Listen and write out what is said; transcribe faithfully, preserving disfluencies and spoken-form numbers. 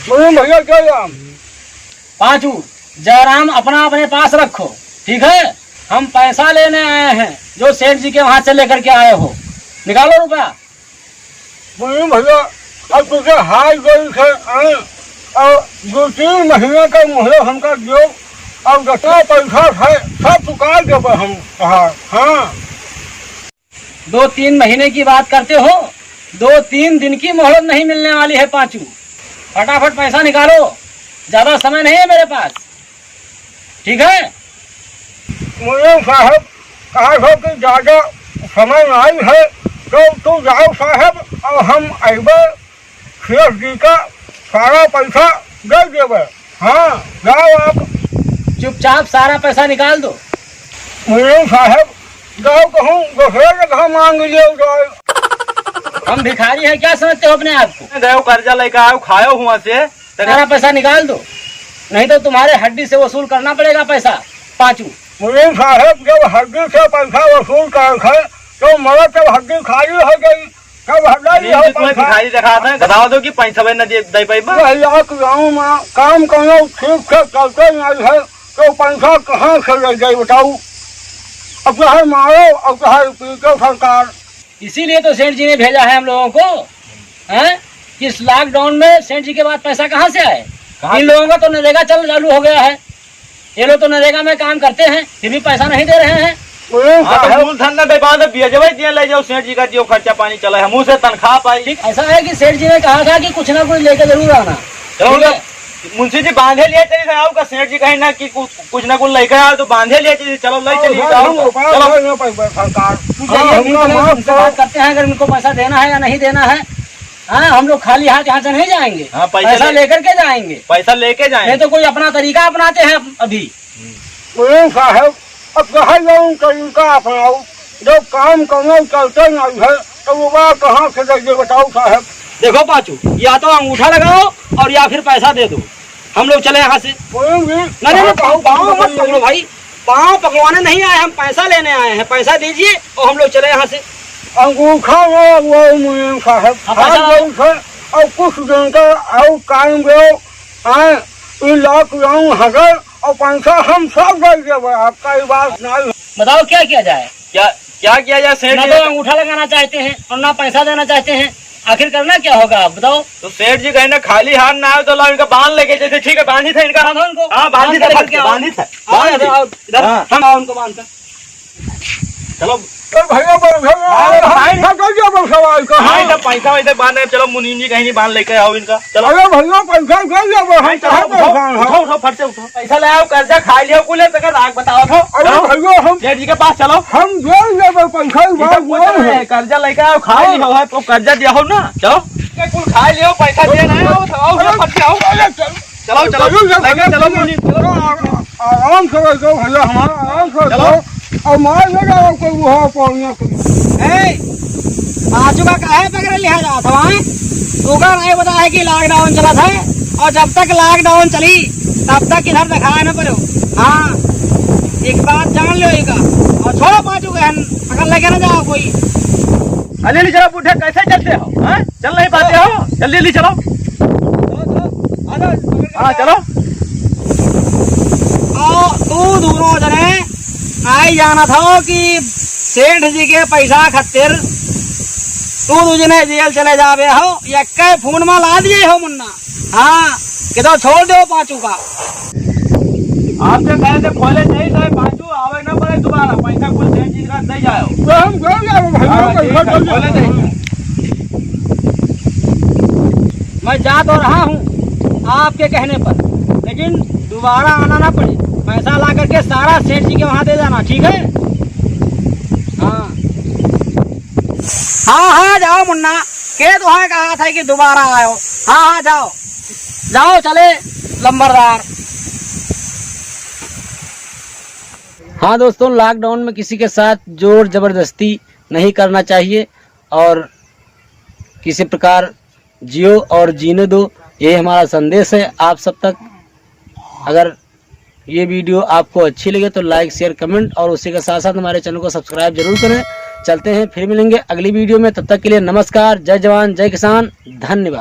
बोलो भैया, क्या नाम? पाँचू, जयराम अपना अपने पास रखो, ठीक है? हम पैसा लेने आए हैं, जो सेठ जी के वहाँ से लेकर के आए हो। निकालो रुपया। बोलिए भैया, अब तुझे हार गई से आए और दो तीन महीने का मोहलत हमका दियो और जितना पैसा है सब चुका देबे हम। हाँ, हाँ। दो तीन महीने की बात करते हो, दो तीन दिन की मोहलत नहीं मिलने वाली है पाँचू। फटाफट पैसा निकालो, ज्यादा समय नहीं है मेरे पास, ठीक है? मुनीम साहब, कहा हो कि ज्यादा समय नहीं है, तो तू जाओ साहब, और हम अइबे सेठ जी का सारा पैसा दे देबे। हाँ, जाओ आप। चुपचाप सारा पैसा निकाल दो। मुनीम साहब, जाओ कहूँ दूसरे जगह मांग लियो जाए। हम भिखारी हैं, क्या समझते हो अपने आप को? गयो कर्जा लेकर आयो, खायो हुआ से। सारा पैसा निकाल दो, नहीं तो तुम्हारे हड्डी से वसूल करना पड़ेगा पैसा, पाँचू। मुनीम साहब, जब हड्डी से पैसा वसूल करत है, तो मरद जब हड्डी खाली हो गई, तब हड्डी नहीं, हो ये तुम्हें पैसा। भिखारी दिखाता है, बताओ दो कि पैसा भी न दे, दे पाइबा। यह लाख गाँव में काम करो, ठीक से चलते नहीं है, तो पैसा कहाँ से ले जाए बताओ? अब चाहे मारो, अब चाहे पीटो सरकार। इसीलिए तो सेठ जी ने भेजा है हम लोगों को, हैं? कि इस लॉकडाउन में सेठ जी के पास पैसा कहाँ से आए? कहाँ इन से? लोगों का तो नरेगा चल चालू हो गया है, ये लोग तो नरेगा में काम करते हैं, फिर भी पैसा नहीं दे रहे हैं। हाँ, तो मूलधन न दे पाओ तो ब्याजवा दिया ले जाओ, सेठ जी का दियो, खर्चा पानी चला है, मुँह से तनख्वाह पाई। ठीक, ऐसा है कि सेठ जी ने कहा था कि कुछ ना कुछ लेके जरूर आना। चलो, ठीक है? मुंशी जी बांधे लिए चली जाओ का, सेठ जी कहे ना कि कुछ, कुछ ना कुछ लेके आओ तो बांधे लिए चली, चलो ले चली जाओ। चलो। हाँ, हमका माफ करो। बात करते हैं, अगर इनको पैसा देना है या नहीं देना है। हाँ, हम लोग खाली हाथ यहाँ से नहीं जाएंगे, हाँ, पैसा पैसा ले-, लेकर के जाएंगे। पैसा लेके जाएंगे। नहीं तो कोई अपना तरीका अपनाते हैं अभी। मुनीम साहब, अब कहे जाऊँ तरीका अपनाऊ, जब काम कमाऊ चलते नहीं है, तो वो बात कहाँ से दे दे बताओ साहब? देखो पाँचू, या तो अंगूठा लगाओ और या फिर पैसा दे दो, हम लोग चले यहाँ से। मुनीम जी, नहीं, नहीं, नहीं, पाँव, पाँव मत पकड़ो भाई, पाँव पकड़वाने नहीं आए, हम पैसा लेने आए हैं, पैसा दीजिए और हम लोग चले यहाँ से। अंगूठा ना लगवाओ मुनीम साहब, हाँ, पैसा हाथ लाओ। जोड़ के, और कुछ दिन का और टाइम दो, हाँ, ये लॉकडाउन हटल और पैसा हम सब दे देबे, आपका ये बात नहीं। बताओ क्या किया जाए? क्या, क्या किया जाए सेठ ना जी? तो अंगूठा लगाना चाहते हैं और ना पैसा देना चाहते हैं, आखिर करना क्या होगा आप बताओ? तो सेठ जी कहे ना खाली हाथ ना आए तो लाओ इनका बांध लेके जैसे, ठीक है, बांधी था इनका। बांधो इनको। हाँ, बांधी बांध था, के लेके आओ। बांधी था, आओ, बांधी। आओ, इधर हाँ। हम आओ उनको बांध कर। चलो। ए भैया, बैठो ना। अरे भाई। पैसा दे दे, बस सवाल का। हाँ, इधर पैसा वैसे बांध रहे, चलो मुनीम जी कहीं नहीं बांध लेके आओ इनका। चलो। अरे भैया, पैसा दे दे, बस हम भाई, चलो, कहाँ उठाओ, परेशान हैं? उठाओ, उठाओ, फट से उठाओ। पैसा ले आओ, कर्जा खा लियो, कुल है, तकर राग बताओ तो। अरे चलो। भैया, हम सेठ जी के पास चलो। हम दे देबे पैसा, ई इधर बात कुछ नहीं है। है, कर्जा लेके आओ, खा हाँ। लियो है, तो कर्जा दिया हो ना, चलो। ये कुल खा लियो, पैसा दिया ना, आओ, आओ, अरे, फट से आओ। अरे, चल। चलो, चलो, चलो, लेके चलो, चलो, मुनीम, चलो। आ-, आराम से बैठो भैया, हमारा आराम से चलो। बैठो। और मार ले जाओ कोई वो पौनिया को। ए, पाँचू का काहे पकड़ लिया जात हवा, हैं? तू का नहीं पता है कि लॉकडाउन चलत है और जब तक लॉकडाउन चली, तब तक इधर दिखाए न पड़ो। हाँ, एक बात जान लो एक, और छोड़ो पाँचू के हन, पकड़ लेके ना जाओ कोई। अरे ले चलो बूढ़े, कैसे चलते हो, हैं? चल नहीं पाते हो, जल्दी जल्दी चलो। हाँ, चलो। और तू दोनों जने आई जानत हो कि सेठ जी के पैसा खातिर तू दू जने जेल चले जावे हो, यक्के फोन में ला दिए हो मुन्ना। हाँ, कि तो छोड़ दो पाँचू का। आपके कहे से खोले नहीं तो पाँचू आवे ना पड़े दोबारा, पैसा कुल सेठ जी का दे जाओ। तो हम दे जाओ भाई, हाँ, पैसा ठीक है, दे जाओ। खोले नहीं। मैं जा तो रहा हूँ आपके कहने पर, लेकिन दोबारा आना ना पड़े। पैसा ला करके सारा सेठ जी के वहाँ दे जाना, ठीक है? हाँ। हाँ, हाँ, जाओ मुन्ना, के तुहां कहा था कि दोबारा आयो। हाँ, हाँ, जाओ, जाओ, चले लंबरदार। हाँ दोस्तों, लॉकडाउन में किसी के साथ जोर जबरदस्ती नहीं करना चाहिए और किसी प्रकार जियो और जीने दो, यही हमारा संदेश है आप सब तक। अगर ये वीडियो आपको अच्छी लगे तो लाइक, शेयर, कमेंट और उसी के साथ साथ हमारे चैनल को सब्सक्राइब जरूर करें। चलते हैं, फिर मिलेंगे अगली वीडियो में। तब तक के लिए नमस्कार, जय जवान, जय किसान, धन्यवाद।